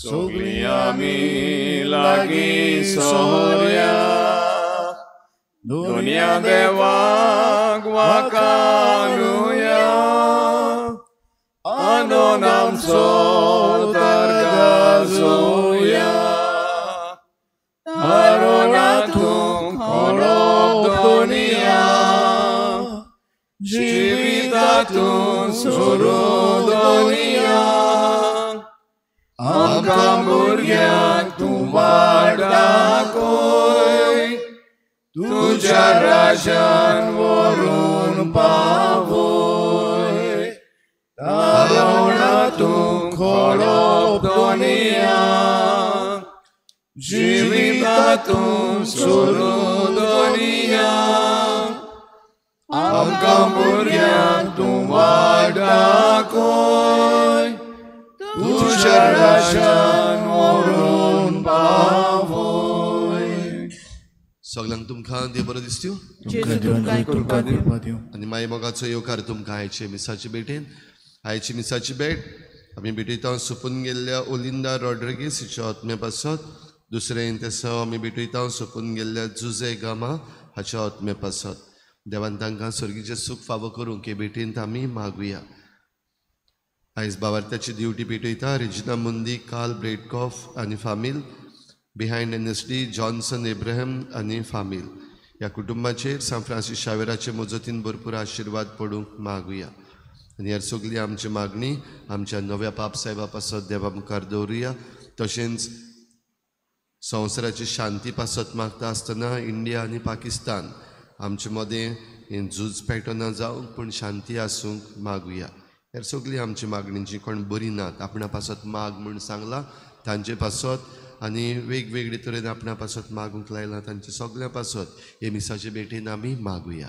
सगळीं आमी लागीं सोरया दुनिया देवाक वाकारुया आनंद आमचो दर्गाजोया हरणातूं खरोप दुनिया जिवितातूं सोरू दुनिया आमकां भुरग्यांक तूं वाट दाखय तुज्या राजान व्हरून पावय तारुणातूं खरोप दुनिया जिवितातूं सोरू दुनिया आमकां भुरग्यांक तूं वाट दाखय तुज्या राजान व्हरून पावय. सगळ्यांक तुमकां देव बरो दिसत्यो आनी माई मोगाचो येवकार तुमकां आयचे मिसाचे भेटेन. आयची मिसाची भेट आमी भेटयता सोंपून गेल्ल्या ओलिंदा रॉड्रिगीस हिच्या आत्म्या पासत. दुसरें तेसो आमी भेटयता सोंपून गेल्ल्या जुजे गामा हाच्या आत्म्या पासत. देवान तांकां स्वर्गीचें सूख फावो करूंक हे भेटेंत आमी मागुया. आयज बावार्थ्याची ड्युटी पेटयता रेजिना मुंदी, कार्ल ब्रेडकॉफ आनी फामील, बिहायंड NSD Johnson Abraham आनी फामील. ह्या कुटुंबाचेर सांत फ्रांसीस शावेराचे मजतीन भरपूर आशिर्वाद पडूंक मागुया. आनी ह्या सगळी आमची मागणी आमच्या नव्या पाप साहेबा पासत देवा मुखार दवरुया. तशेंच संवसाराची शांती पासत मागता आसतना इंडिया आनी पाकिस्तान आमचे मदें हें झूज पेटना जावंक पूण शांती आसूंक मागुया. ह्या सगळी आमची मागणी जी कोण बरी नात आपणा पासत माग म्हूण सांगलां तांचे पासत आनी वेगवेगळे तरेन आपणा पासत मागूंक लायलां तांचे सगळ्या पासत हे मिसाचे भेटेन आमी मागुया.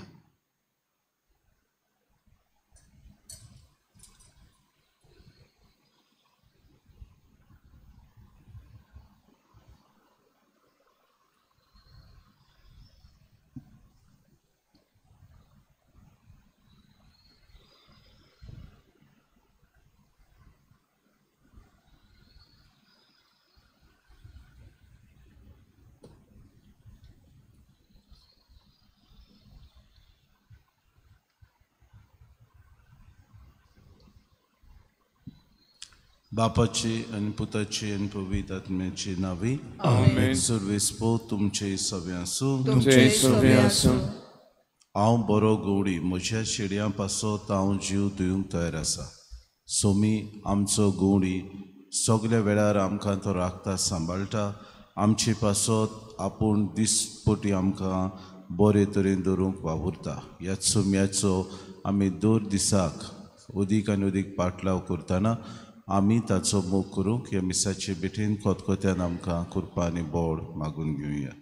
बापाची आनी पुताची आनी पवित्र आत्म्याची नावी. आमेन. सुर्वेस्पो तुमचे सवे आसूं. तुमचे सवे आसूं. हांव बरो गवडी, म्हज्या शेडयां पासत हांव जीव दिवंक तयार आसा. सोमी आमचो गवडी सगल्या वेळार आमकां तो राखता, सांबाळटा. आमचे पासत आपूण दिसपटी आमकां बरे तरेन दवरूंक वावुरता. ह्या सोम्याचो आमी दर दिसाक अदीक आनी अदीक पाटलाव करतना आमी ताचो मोग करूंक ह्या मिसाचे भेटेन खतखत्यान आमकां कृपा आनी बोड मागून घेवया.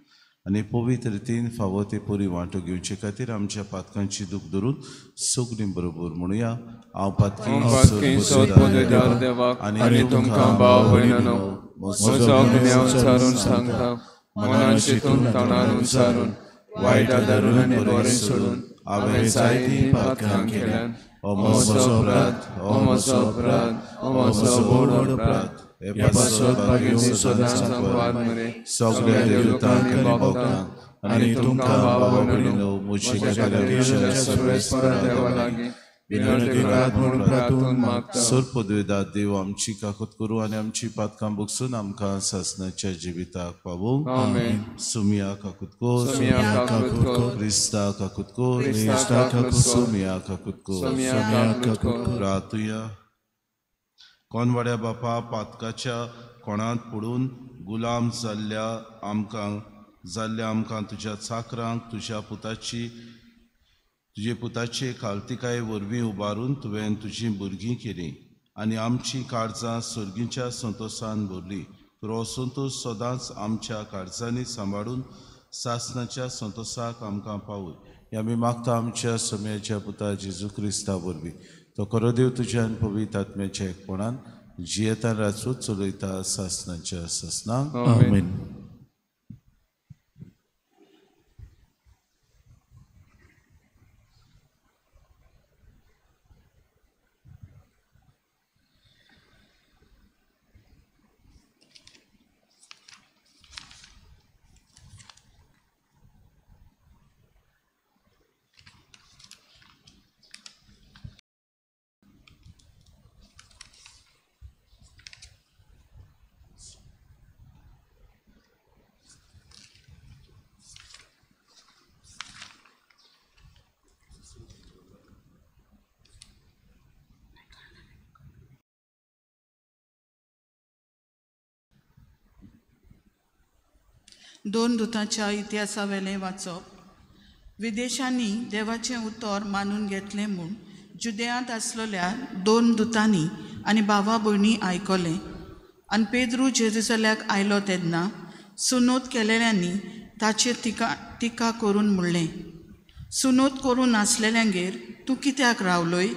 आनी पवित्र रितीन फावो ते पुरी वांटो घेवचे खातीर आमच्या पातकांची दूख धरून सगळीं बरोबर म्हणुया. हांव पातकी देवाक आनी तुमकां भाव भयणांनो म्हजो गुन्यांव सारून सांगता, मनान चिंतून तणान सारून वायट आदारून आनी बरें सोडून हांवें जायतीं पातकां केल्यात. ओ म्हजो अपराध, ओ म्हजो अपराध, ओ म्हजो व्हड अपराध. हे पासत भगिनी सदांच वाद मरे सगळ्या देवतांक आनी भक्तांक आनी तुमकां भाव भयणींनो म्हजे खातीर सर्वेस्परा देवा लागीं विनंती करात म्हूण प्रार्थून मागता. सर्पद्वेदा देव आमची काकत करूं आनी आमची पातकां बगसून आमकां सासणाच्या जिविताक पावूं. आमेन. सुमिया काकूत कोर, सुमिया काकूत कोर, क्रिस्ता काकूत कोर, क्रिस्ता काकूत कोर, सुमिया काकूत कोर, सुमिया काकूत कोर. रातुया कोनवाड्या बापा पातकाच्या कोणांत पडून गुलाम जाल्ल्या आमकां तुज्या चाकरांक तुज्या पुताची तुजे पुताचे खालतिकाये वरवीं उबारून तुवें तुजीं भुरगीं केलीं आनी आमचीं काळजां सर्गीच्या संतोशान भरलीं. तर हो संतोश सदांच आमच्या काळजांनी सांबाळून सासणाच्या संतोशाक आमकां पावय. हे आमी मागता आमच्या समयाच्या पुता जेजू क्रिस्ता वरवीं. तो खरो देव तुज्या आनी पवित्र आत्म्याच्या एकपणान जियेता राजूच चलयता सासणाच्या सासणाक. आमेन. दोन दुतांच्या इतिहासावेलें वाचप. विदेशांनी देवाचें उतर मानून घेतलें म्हूण जुदेयांत आसलेल्या दोन दुतांनी आनी भावा भयणी आयकलें. आनी पेद्रू जेरुजल्याक आयलो तेन्ना सुनोत केलेल्यांनी ताचेर टिका करून म्हणलें, सुनोत करून नासलेल्यांगेर तूं कित्याक रावलोय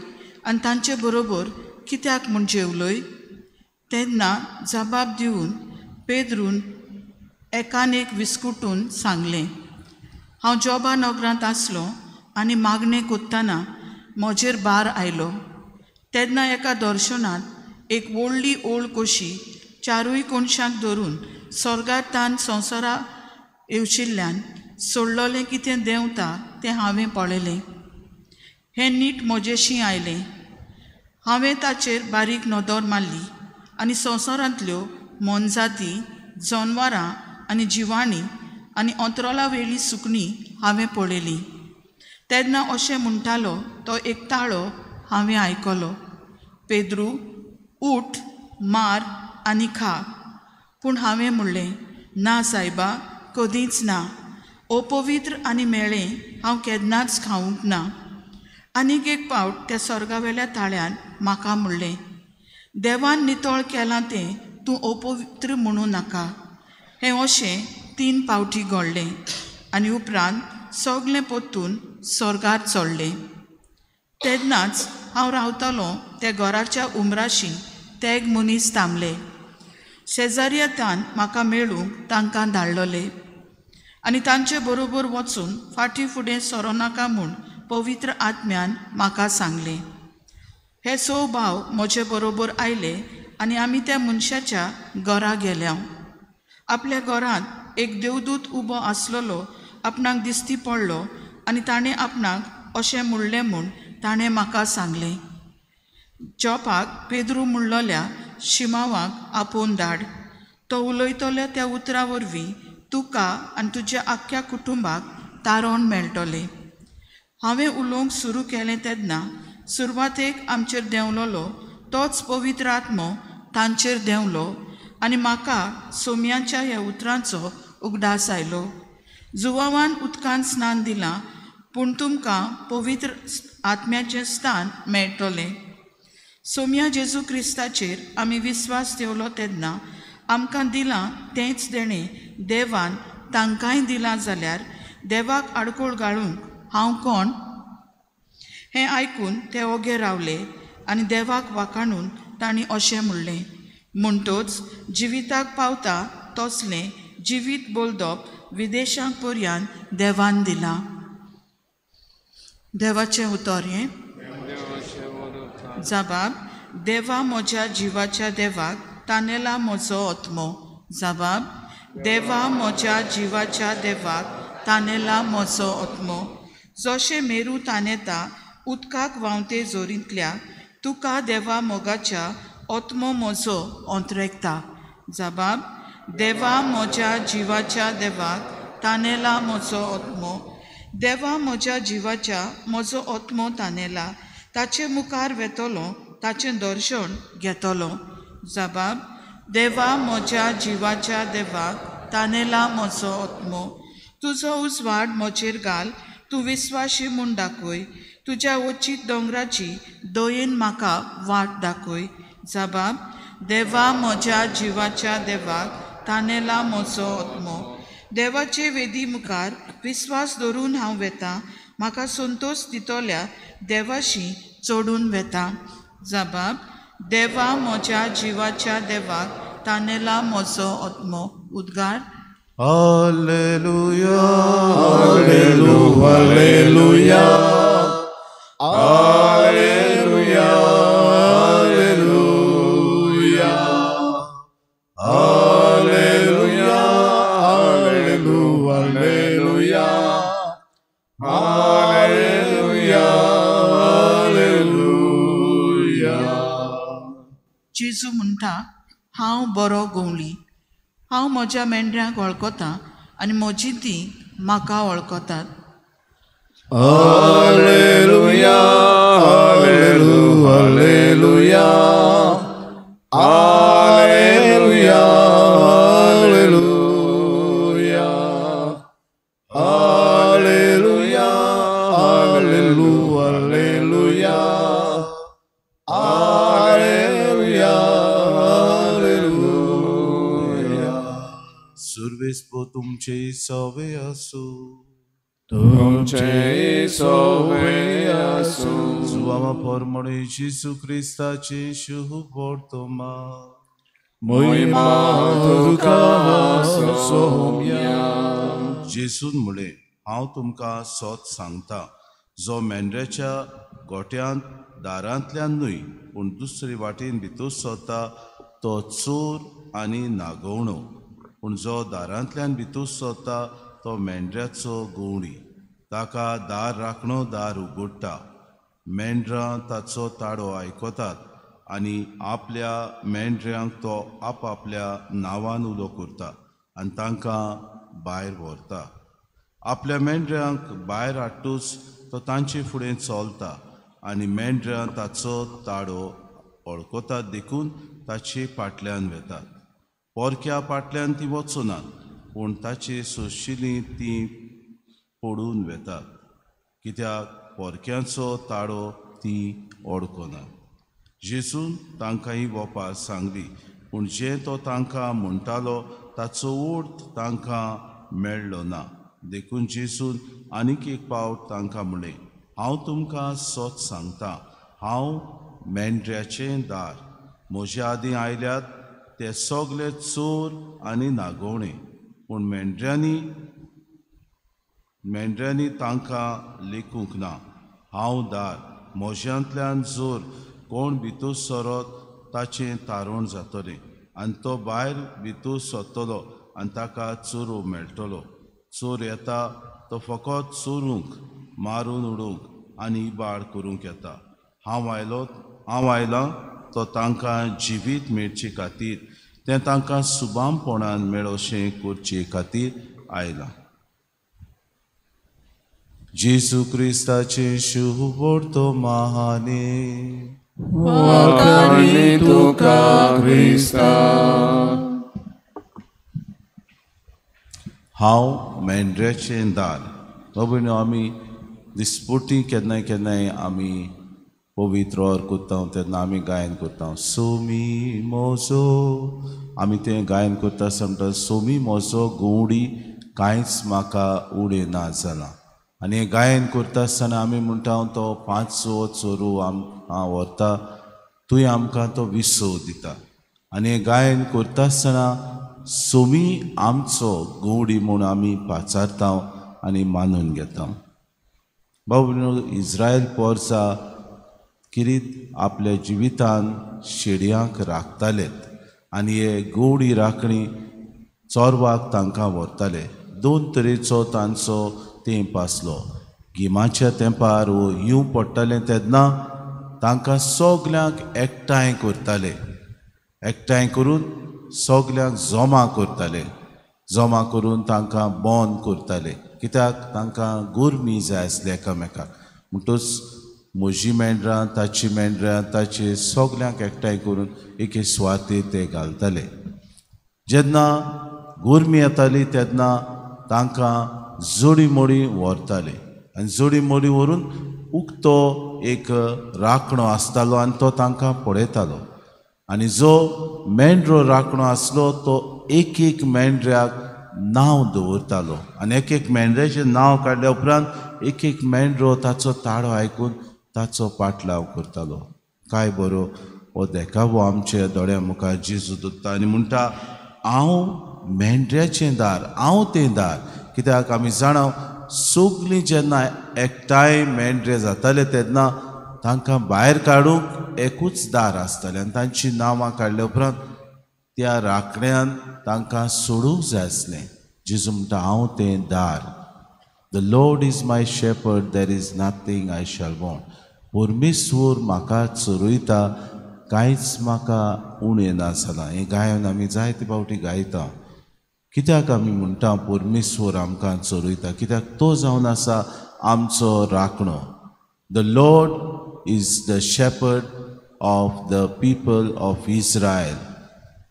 आनी तांचे बरोबर कित्याक म्हूण जेवलोय? तेन्ना जबाब दिवन पेद्रून एकान एक विस्कुटून सांगलें, हांव जोबा नगरांत आसलो आनी मागणें कोत्ताना म्हजेर बार आयलो. तेन्ना एका दर्शनांत एक व्हडली ओळ कशी चारूय कोनशाक धरून स्वर्गांत संवसारा येवशिल्ल्यान सोडलोलें कितें देंवता तें हांवें पळयलें. हें नीट म्हजेशी आयलें. हांवें ताचेर बारीक नदर मारली आनी संवसारांतल्यो मोनजाती, जनवरां आनी जिवाणी आनी अंतरोला वेली सुकणीं हांवें पळयलीं. तेन्ना अशें म्हणटालो तो एक ताळो हांवें आयकलो, पेद्रू उठ, मार आनी खा. पूण हांवें म्हणलें, ना सायबा, कदींच ना. अपवित्र आनी मेळें हांव केन्नाच खावंक ना. आनीक एक पावट त्या स्वर्गावेल्या ताळ्यान म्हाका म्हणलें, देवान नितळ केलां तें तूं अपवित्र म्हणूं नाका. हें अशें 3 पावटी घडलें आनी उपरांत सगलें परतून स्वर्गार चडलें. तेन्नाच हांव रावतालो त्या घराच्या उमराशी तेग मनीस थांबले. शेजाऱ्यान म्हाका मेळूंक तांकां धाडलोले आनी तांचे बरोबर वचून फाटीं फुडें सरो नाका म्हूण पवित्र आत्म्यान म्हाका सांगलें. हे 6 भाव म्हजे बरोबर आयले आनी आमी त्या मनशाच्या घरा गेल्या. आपल्या घरांत एक देवदूत उबो आसलेलो आपणाक दिसती पडलो आनी ताणें आपणाक अशें म्हणलें म्हूण ताणें म्हाका सांगलें, जोपाक पेद्रू म्हणलोल्या शिमावाक आपोवन धाड. तो उलयतलो त्या उतरा वरवीं तुका आनी तुज्या आख्ख्या कुटुंबाक तारण मेळटलें. हांवें उलोवंक सुरू केलें तेन्ना सुरवातेक आमचेर देंवलोलो तोच पवित्र आत्मो तांचेर देंवलो आनी म्हाका सोम्याच्या ह्या उतरांचो उगडास आयलो. जुवावान उदकान स्नान दिलां, पूण तुमकां पवित्र आत्म्याचें स्थान मेळटलें. सोम्या जेजू क्रिस्ताचेर आमी विस्वास ठेवलो तेन्ना आमकां दिलां तेंच देणें देवान तांकांय दिलां जाल्यार देवाक आडकोळ घालूंक हांव कोण? हें आयकून ते ओगे रावले आनी देवाक वाखाणून तांणी अशें म्हणलें, म्हणटोच जिविताक पावता तसलें जिवीत बोलदप विदेशांक पर्यान देवान दिलां. देवाचें उतर हें. जबाब, देवा म्हज्या जिवाच्या देवाक तानेला म्हजो आत्मो. जबाब, देवा म्हज्या जिवाच्या देवाक तानेला म्हजो आत्मो. जशें मेरू तानेता उदकाक व्हांवते जोरींतल्या तुका देवा मोगाच्या आत्मो म्हजो अंतरेकता. जबाब, देवा म्हज्या जिवाच्या देवाक तानेला म्हजो आत्मो. देवा म्हज्या जिवाच्या म्हजो आत्मो तानेला, ताचे मुखार वेतलो, ताचें दर्शन घेतलो. जबाब, देवा म्हज्या जिवाच्या देवाक तानेला म्हजो आत्मो. तुजो उजवाड म्हजेर घाल, तूं विस्वाशी म्हूण दाखय, तुज्या वचीत दोंगराची दयेन म्हाका वाट दाखय. जबाब, देवा म्हज्या जिवाच्या देवाक तानेला म्हजो आत्मो. देवाचे वेदी मुखार विस्वास धरून हांव वेता, म्हाका संतोश दितल्या देवाशी चडून वेता. जबाब, देवा म्हज्या जिवाच्या देवाक तानेला म्हजो आत्मो. उद्गार. Hallelujah, hallelujah, hallelujah, hallelujah, hallelujah, hallelujah, hallelujah, hallelujah. जेजू म्हणटा, हांव बरो गवळी. हांव म्हज्या मेंढऱ्यांक वळखतां आनी म्हजी तीं म्हाका वळखतात. Hallelujah, hallelujah, hallelujah, hallelujah. दुबेस्पो तुमचे सवे आसूं. तुमचे सवे आसूं. जुवामा परमणे जेजू क्रिस्ताचे शुभ वर्तमान. महिमा तुका सोम्या. जेजून म्हळें, हांव तुमकां सत सांगता, जो मेंढऱ्याच्या गोट्यांत दारांतल्यान न्हय पूण दुसरे वाटेन भितर सरता तो चोर आनी नागोवणो, पूण जो दारांतल्यान भितर सरता तो मेंढऱ्याचो गवळी. ताका दार राखणो दार उगडटा. मेंढरां ताचो ताळो आयकतात आनी आपल्या मेंढऱ्यांक तो आपआपल्या नांवान उलो करता आनी तांकां भायर व्हरता. आपल्या मेंढऱ्यांक भायर हाडटूच तो तांचे फुडें चलता आनी मेंढऱ्यां ताचो ताळो वळखतात, देखून ताचे फाटल्यान वेतात. पोरक्या फाटल्यान ती वचनात, पूण ताचे सोशिलीं ती पडून वेतात, कित्याक पोरक्यांचो ताळो ती वळखनात. जेजून तांकां ही वोपार सांगली, पूण जें तो तांकां म्हणटालो ताचो अर्थ तांकां मेळ्ळो ना. देखून जेजून आनीक एक पावट तांकां म्हणलें, हांव तुमकां सत सांगता, हांव मेंढऱ्याचें दार. म्हज्या आदीं आयल्यात ते सगळे चोर आनी नागोवणे, पूण मेंढऱ्यांनी तांकां लेखूंक ना. हांव दार. म्हज्यांतल्यान जर कोण भितर सरत ताचें तारण जातलें आनी तो भायर भितर सरतलो आनी ताका चोरू मेळटलो. चोर येता तो फकत चोरूंक, मारून उडोवंक आनी इबाड करूंक येता. हांव आयलां तो तांकां जिवीत मेळचे खातीर, तें तांकां सुबामपणान मेळोशें करचे खातीर आयलां. जेजू क्रिस्ताचें शुभ वर्तमाने. वाखाणी तुका क्रिस्ता. हांव मेंढऱ्याचें दार. बाबा, आमी दिसपोटी केन्नाय केन्नाय आमी पवित्र ओर करता तेन्ना आमी गायन करता, सोमी मोजो. आमी तें गायन करता समटा, सोमी मोजो गवडी कांयच म्हाका उणें ना जालां. आनी हें गायन करता आसतना आमी म्हणटा, तो पांचवो चोरू आमकां व्हरता, तुवें आमकां तो विसव दिता. आनी हें गायन करता आसतना सोमी आमचो गवडी म्हूण आमी पाचारता आनी मानून घेता. बाबू, इस्रायल पोरसा किरीत आपल्या जिवितान शेडयांक राखतालेत आनी हे गवडी राखणी चोरवाक तांकां व्हरताले. दोन तरेचो तांचो तेंप आसलो. गिमाच्या तेंपार वो येवं पडटालें तेन्ना तांकां सगल्यांक एकठांय करताले. एकठांय करून सगल्यांक जमा करताले. जमा करून तांकां बंद करताले, कित्याक तांकां गरमी जाय आसली एकामेकाक. म्हणटूच म्हजी मेंढरां, ताची मेंढरां, ताचे सगल्यांक एकठांय करून एके सुवातेर ते घालताले. जेन्ना गरमी येताली तेन्ना तांकां जोडी मोडी व्हरताले आनी जोडी मोडी व्हरून उक्तो एक राखणो आसतालो आनी तो तांकां पळयतालो. आनी जो मेंढरो राखणो आसलो तो एक एक मेंढऱ्याक नांव दवरतालो आनी एक एक मेंढऱ्याचें नांव काडल्या उपरांत एक एक मेंढरो ताचो ताळो आयकून ताचो पाटलाव करतालो. काय बरो हो देखावो आमच्या दोळ्या मुखार जेजू दवरता आनी म्हणटा, हांव मेंढऱ्याचें दार, हांव तें दार. कित्याक आमी जाणा सगलीं जेन्ना एकठांय मेंढरे जाताले तेन्ना तांकां भायर काडूंक एकूच दार आसतालें आनी तांचीं नांवां काडल्या उपरांत त्या राखण्यान तांकां सोडूंक जाय आसलें. जेजू म्हणटा, हांव तें दार. The Lord is my shepherd, there is nothing I shall want. परमेश्वर म्हाका चरयता, कांयच म्हाका उणें ना जालां. हें गायन आमी जायते फावटी गायता. कित्याक आमी म्हणटा परमेश्वर आमकां चरयता? कित्याक तो जावन आसा आमचो राखणो. The Lord is the shepherd of the people of Israel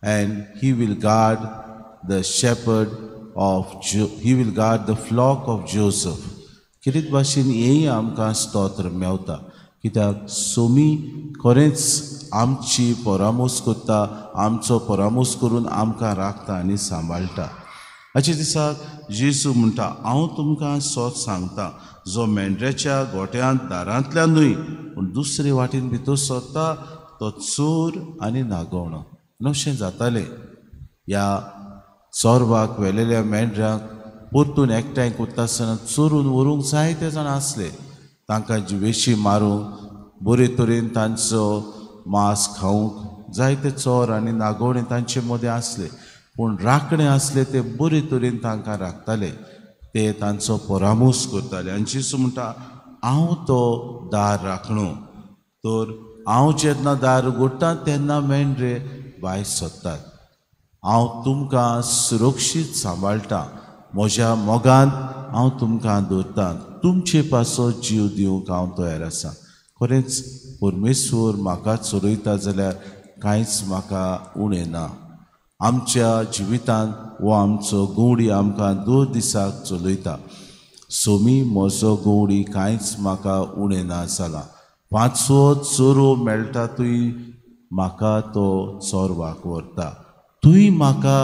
and he will guard the shepherd of he will guard the flock of Joseph. कितें भाशेन हेंय आमकां स्तोत्र मेवता. कित्याक सोमी खरेंच आमची परामोस करता, आमचो परामोस करून आमकां राखता आनी सांबाळटा. हाचे दिसाक जेजू म्हणटा हांव तुमकां सोद सांगता, जो मेंढऱ्याच्या गोट्यांत दारांतल्यान न्हय पूण दुसरे वाटेन भितर सरता तो चोर आनी नागवणो. अशें जातालें ह्या चोरवाक व्हेलेल्या मेंढऱ्यांक परतून एकठांय करता आसतना चोरून व्हरूंक जायते जाण आसले. तांकां जिवेशी मारूंक बरे तरेन तांचो मांस खावंक जायते चोर आनी नागवणे तांचे मदें आसले, पूण राखणे आसले ते बरे तरेन तांकां राखताले, ते तांचो परामर्श करताले. आनी जेजू म्हणटा हांव तो दार राखणो, तर हांव जेन्ना दार उगडटा तेन्ना मेंढरे भायर सरतात. हांव तुमकां सुरक्षीत सांबाळटा, म्हज्या मोगान हांव तुमकां दवरता, तुमचे पासत जीव दिवंक हांव तयार आसा. खरेंच परमेश्वर म्हाका चलयता जाल्यार कांयच म्हाका उणें ना. आमच्या जिवितांत वो आमचो गवडी आमकां दर दिसाक चलयता. सोमी म्हजो गवडी कांयच म्हाका उणें ना जाला. पांचवो चोरो मेळटा तुय म्हाका तो चोरवाक व्हरता, तुय म्हाका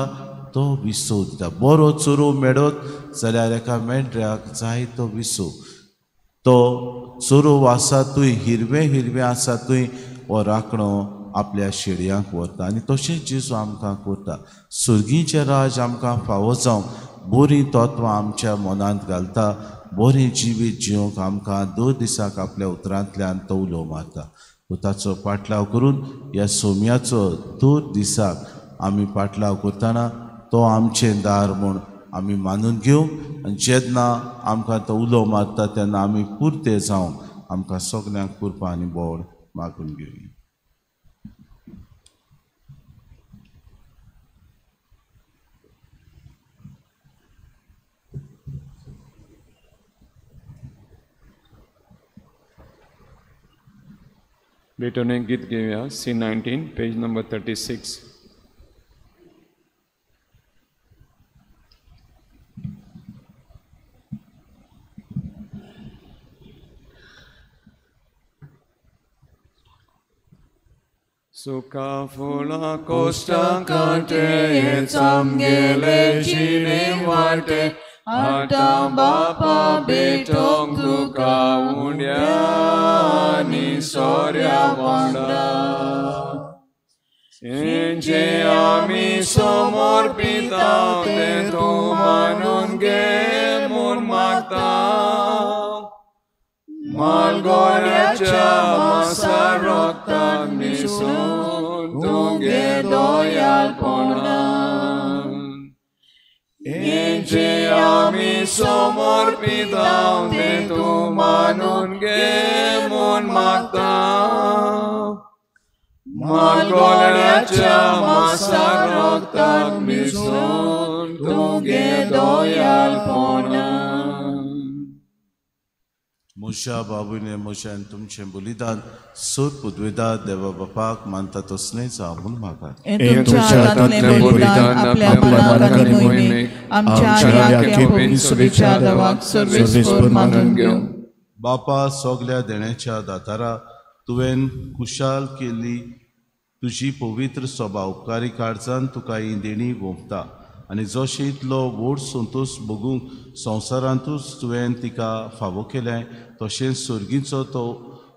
तो विसव दिता. बरो चोरो मेळत जाल्यार एका मेंढऱ्याक जाय तो विसव. तो चोरो आसा तुय हिरवें हिरवें आसा तुय हो राखणो आपल्या शेडयांक व्हरता. आनी तशेंच जेजू आमकां करता. सर्गीचें राज आमकां फावो जावंक बरीं तत्वां आमच्या मनांत घालता, बरें जिवीत जिवंक आमकां दर दिसाक आपल्या उतरांतल्यान तो उलो मारता. ताचो पाटलाव करून ह्या सोम्याचो दर दिसाक आमी पाटलाव करतना तो आमचें दार म्हूण आमी मानून घेवंक आनी जेन्ना आमकां तो उलो मारता तेन्ना आमी पुरते जावंक आमकां सगल्यांक कृपा आनी बोड मागून घेवया. भेटून एक गीत घेवया, C19 page number 36. सुखा फुलां कोश्टा कांटे चामगेले जिणे वाटे आतां बापा भेटोंक तुका उण्यांनी सोऱ्या वांगडा. जें आमी समर्पिता तें तूं मानून घे म्हूण मागता. मालगोड्याच्या मासा रोगतान मिसळून तुगे दयालपणान. जे आमी समर्पिता तें तूं मानून घे म्हूण मागता. मालगोड्याच्या मासा रोगतान मिसळून तुगे दयालपणान. मोशा बाबूने मोशान तुमचें बलिदान सोद पुदवेदा देवा बापाक मानता तसलें जावं म्हूण मागात. बापा सगल्या देण्याच्या दातारा तुवें कुशाल केल्ली तुजी पवित्र सभा उपकारी काळजान तुका ही देणी वोंपता आनी जशें इतलो व्हड संतोश भोगूंक संवसारांतूच तुवें तिका फावो केलें तशेंच सर्गीचो तो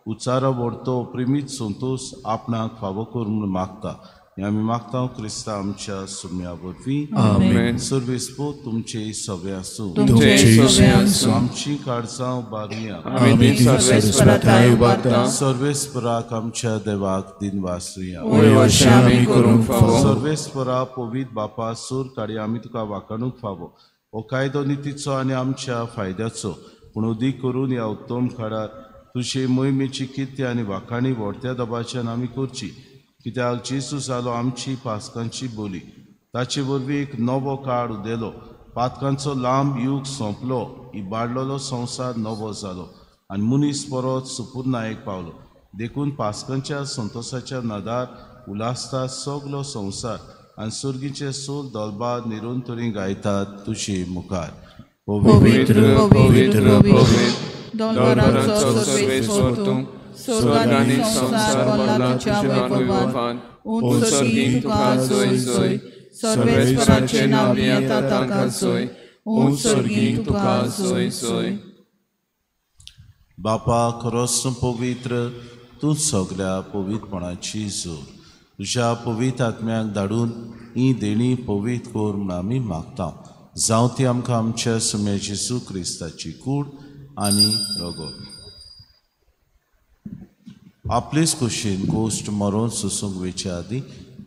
उचारो व्हडतो प्रेमीत संतोश आपणाक फावो कर म्हूण मागता. हें आमी मागता क्रिस्ता आमच्या सुम्या वरवीं. सर्वेस्पो तुमचे सगळे आसूं. आमची काळजां उबारुया. सर्वेस्पराक आमच्या देवाक दिनवासुया. सर्वेस्परा पवित्र बापा सूर काडया आमी तुका वाखाणूंक फावो. हो कायदो नितीचो आनी आमच्या फायद्याचो पूण उदीक करून ह्या उत्तम काळार तुजे मोहिमेची किर्ती आनी वाखाणी व्हडत्या दबाच्यान आमी करची. कित्याक जेजू जालो आमची पास्कांची बोली, ताचे वरवीं एक नवो काळ उदेलो, पातकांचो लांब यूग सोंपलो, इबाडलेलो संवसार नवो जालो आनी मनीस परत सुपुर्नायेक पावलो. देखून पास्कांच्या संतोसाच्या नदार उलासता सगलो संवसार आनी सर्गीचे सोल दलबा निरंतरी गायतात तुजे मुखार. पवित्र पवित्र पवित्र दोलबराचो सर्वेस्पर तूं, स्वर्ग आनी संवसार भरला तुज्या वैभवान. उंच सर्गीं तुका जय जय, सर्वेस्पराचें नांव येता ताका सोय, ऊंच स्वर्गी तुका सोय सोय. बापा खरोच तूं पवित्र, तूं सगळ्या पवित्रपणाची जोर. तुज्या पवित्र आत्म्याक धाडून ही देणी पवित्र कर म्हूण आमी मागता. जावं ती आमकां आमच्या सुम्या जेजू क्रिस्ताची कूड आनी रगत. आपलेच कुशीन कोश्ट मरोन सोसूंक वेचे आदीं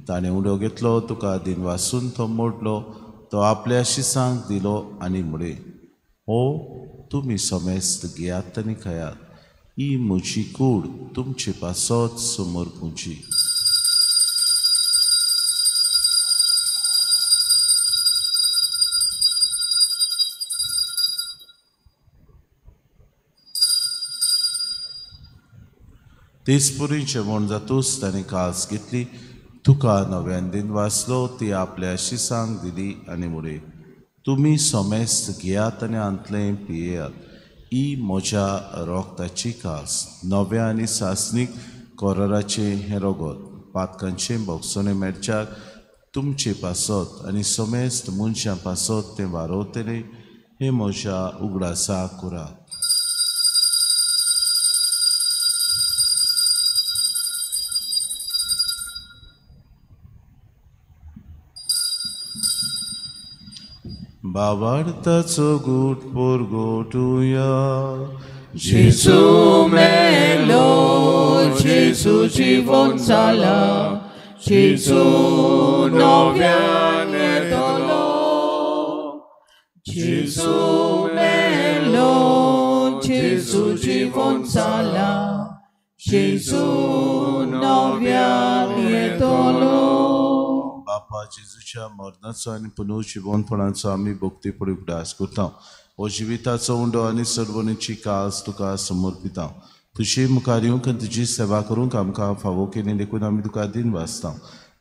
ताणें उडो घेतलो, तुका दिन वासून तो मोडलो, तो आपल्या शिसांक दिलो आनी म्हळें, हो तुमी समेस्त घेयात आनी खायात, ही म्हजी कूड तुमचे पासत समर्पूची. तेच पुरी जेवण जातूच ताणें कास घेतली, तुका नव्यान दिन वाचलो, ती आपल्या शिसांक दिली आनी म्हळें, तुमी समेस्त घेयात आनी हांतलें पियेयात, ही म्हज्या रोगताची कास, नव्या आनी सासणीक कोराराचें हें रगत, पातकांचें भोगसणें मेळच्याक तुमचे पासत आनी समेस्त मनशां पासत तें वारोवतलें, हें म्हज्या उगडासाक करात. बाबार्थाचो गूट परगटुया. जेजू मेलो, जेजू जिवन जाला, जेजू नव्यान येतलो. जेजू मेलो, जेजू जिवन जाला, जेजू नव्यान येतलो. बापा जेजूच्या मरणाचो आनी पुनर्जिवनपणाचो आमी भक्तीपणी उगडास करता. हो जिविताचो उंडो आनी सर्वणीची कास तुका समर्पिता. तुजे मुखार येवंक आनी तुजी सेवा करूंक आमकां फावो केली देखून आमी तुका दिन वाचता.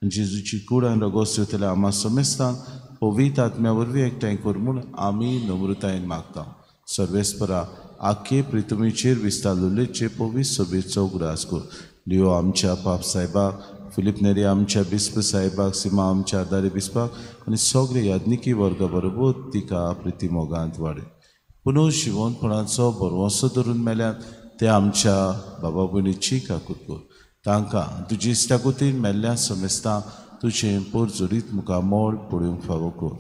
जेजूची कूड आनी रगोस दितल्या आमा समेस्तांक पवित्र आत्म्या वरवीं एकठांय कर म्हूण आमी नम्रतायेन मागता. सर्वेस्परा आखे प्रितुमीचेर विस्तारलेचे पवित्र सभेचो उगडास कर. लियो आमच्या पाप साहेबाक, फिलीप नेरी आमच्या बिस्प साहेबाक, सीमा आमच्या आदारी बिस्पाक आनी सगळे याज्ञिकी वर्गा बरोबर तिका प्रिती मोगांत वाडय. पुनर्जिवनपणाचो भरवंसो धरून मेल्यात ते आमच्या बाबा भयणीची काकूत कर. तांकां तुजी इश्टागतीन मेल्ल्या समेस्तां तुजें पोरजोरीत मुखामळ पळोवंक फावो कर.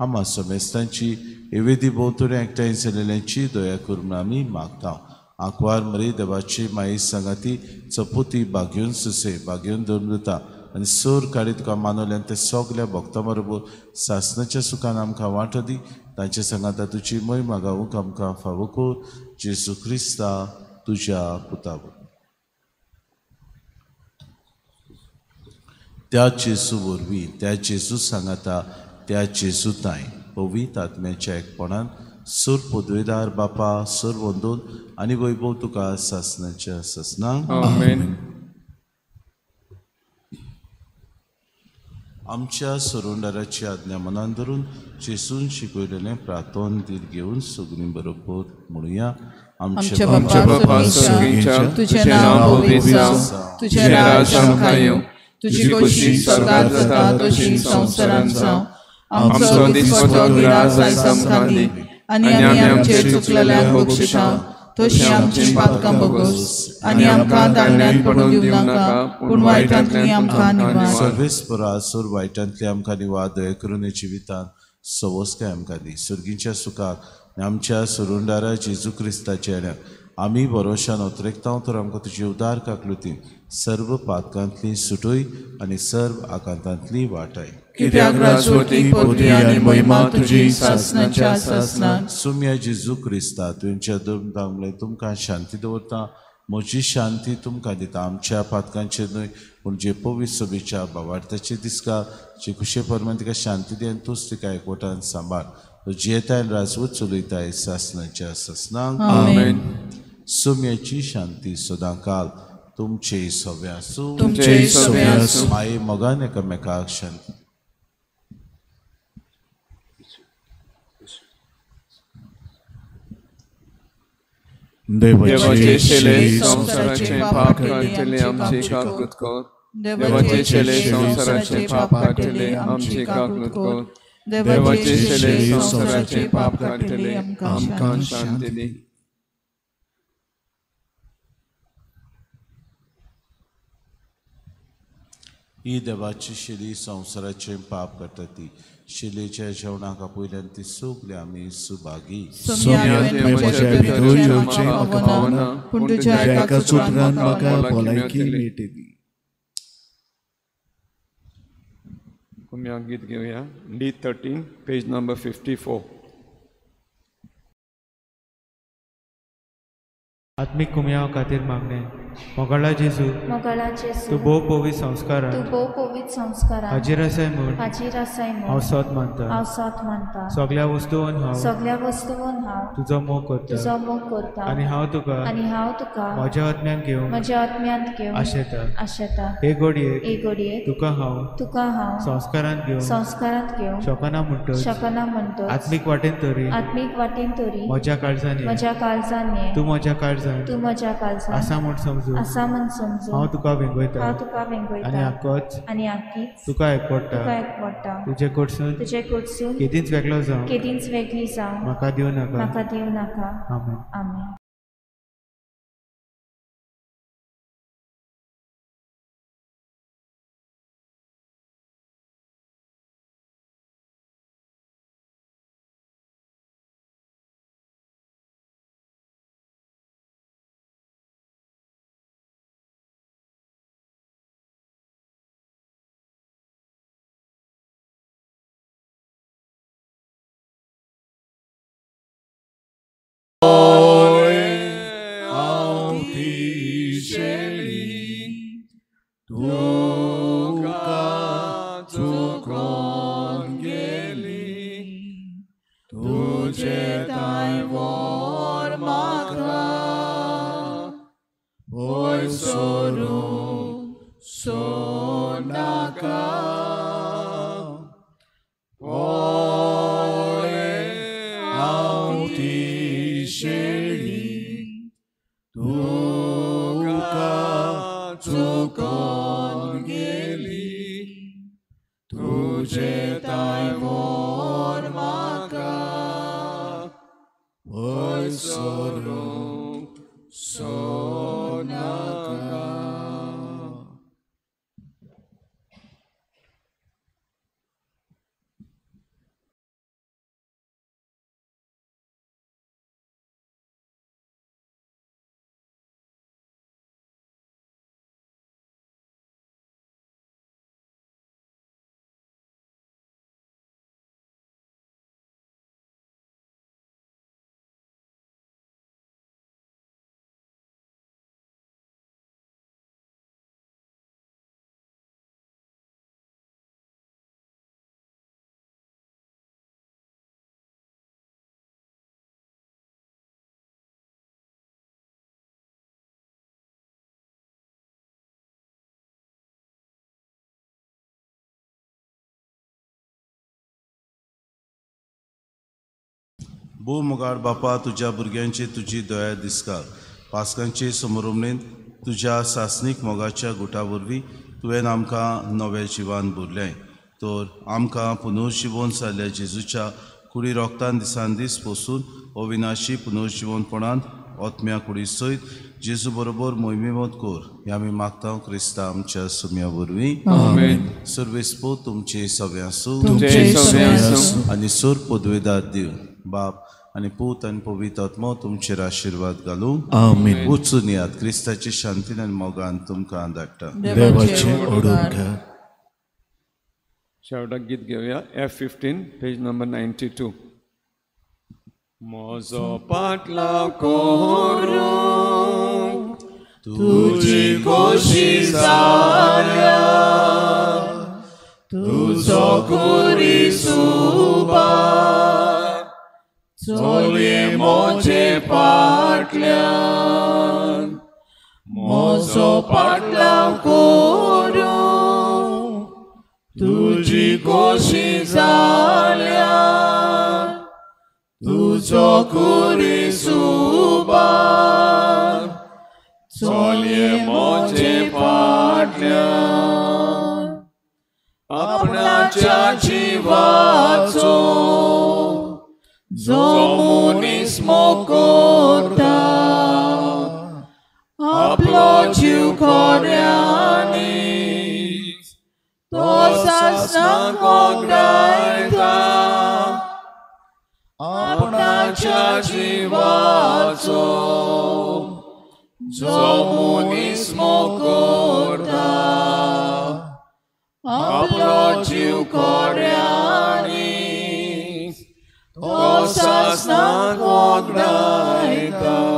आमा समेस्तांची एवेदी भोंवतणी एकठांय जाल्ल्यांची दया कर म्हूण आमी मागता. आंकवार मरी देवाची माई सांगाती चपोती बागेवन सुसे बागेवन धर्मदुता आनी सोर काडी तुका मानवल्यान ते सगल्या भक्तां बरोबर सासणाच्या सुखान आमकां वांटो दी. तांचे सांगाता तुजी मोहिमा गावूंक आमकां फावो कर. जेजू क्रिस्ता तुज्या पुता. त्या जेजू वरवीं, त्या जेजू सांगाता, त्या जेजू तांय पवित्र आत्म्याच्या एकपणान सुर पदवेदार बापा सुर वंदून आनी वैभव तुका सासणाच्या सासणाक. आमेन. आमच्या सरुंडाराची आज्ञा मनान धरून जेजून शिकयलेलें प्रार्थन धीर घेवन सगळीं बरोबर म्हणुया. आमच्या बापा स्वर्गीच्या, तुजें नांव पवित्र जावं, तुजें राज्य आमकां येवं, तुजी खोशी स्वर्गांत जाता तशी संवसारांत जावं. आमचो दिसपटो ग्रास आयज आमकां दी आनी आमी आमचे चुकलेल्यांक बक्षिता तशी आमची पातकां भोगोस आनी आमकां दांड्यांत पडून दिवं नाका, पूण वायटांतली आमकां निवार. सर्वेस्परा सोर वायटांतली आमकां निवार. दया करून जिवितांत सवस्काय आमकां दी. सर्गीच्या सुखाक आमच्या सरुंडारा जेजू क्रिस्ताच्या येण्याक आमी भरोशान अतरेकता तर आमकां तुजी उदार काकलुतीन सर्व पातकांतली सुटय आनी सर्व आकांतांतली वाटाय. कित्याक राजवटी पदवी आनी महिमा तुजी सासणाच्या सासणाक. सुम्या जेजू क्रिस्ता तुमच्या धर्म तुमकां शांती दवरता, म्हजी शांती तुमकां दिता. आमच्या पातकांचेर न्हय पूण जे पवित्र सभेच्या भावार्थाचे दिसका जे खुशे परमान तिका शांती दी आनी तूच तिका एकवटान सांबाळ. जियेताय राजवट चलयताय सासणाच्या सासणाक. आमेन. सुम्याची शांती सदांकाल तुमचे सवे आसूं. तुमचे सवे आसूं. माये मोगान एकामेकाक शांती. देवाचे शेले संवसाराचे पाप काडटले आमचे काकूत कर. देवाचे शेले संवसाराचे पाप काडटले आमची काकूत कर. देवाचे शेले संवसाराचे पाप काडटले आमकां शांती दी. ही देवाची शेली संवसाराचे पाप करता ती शिलेच्या जेवणाक आपयल्यान ती सगळी आमी सुभागी. पूण तुज्या एका सुत्रान म्हाका भलायकी मेळटली. आमी गीत घेवया D13 page number 54. आत्मीक कुमयाव खातीर मागणें. मोगाळा जेजू, तूं भोव पवित्र संस्कारान हाजीर आसाय म्हूण हांव सत मानता. सगळ्या वस्तून हांव तुजो मोग करता आनी हांव तुका म्हज्या आत्म्यांत घेवंक आशेता. हे घडयेक तुका हांव संस्कारांत घेवंक शकना म्हणटच आत्मीक वाटेन तरी म्हज्या काळजान तूं म्हज्या काळजान आसा म्हूण समजू हांव तुका वेंगयता आनी आकीच तुका एकवटा. तुजे कडसून केदींच वेगळो जावं म्हाका दिवं नाका. आमेन. भोव मोगाळ बापा, तुज्या भुरग्यांची तुजी दया दिसकार. पास्कांचे समरुमणेन तुज्या सासणीक मोगाच्या गुटा वरवीं तुवें आमकां नवें जिवान भरलें. तर आमकां पुनर्जिवन जाल्ल्या जेजूच्या कुडी रोगतान दिसान दीस पोसून अविनाशी पुनर्जिवनपणान आत्म्या कुडी सयत जेजू बरोबर मोहिमेवंत कर हें आमी मागता क्रिस्ता आमच्या सुम्या वरवीं. सर्वेस्पो तुमचे सगळे आसूं आनी सोर पदवेदार दिव बाप आनी पूत आनी पवित्र आत्मो तुमचेर आशिर्वाद घालूं. आमेन. वचून यात क्रिस्ताची शांतीन आनी मोगान तुमकां धाडटा. देवाचें ओडून. शेवटाक गीत घेवया F15 page number 92. म्हजो पाटलाव करूं तुजी खोशी जाल्या, तुजो कुरी सुबार चलये म्हजे फाटल्यान. म्हजो पाटलाव करूं तुजी खोशी जाल्या, तुजो कुरी सुबार चलये म्हजे फाटल्यान. आपणाच्या जिवाचो जो मनीस मोग करता आपलो जीव खोऱ्यांनी तो सासणाक वगडायता. आपणाच्या जिवाचो जो मनीस मोग करता आपलो जीव खोऱ्यांनी तो सासणाक वगडायता.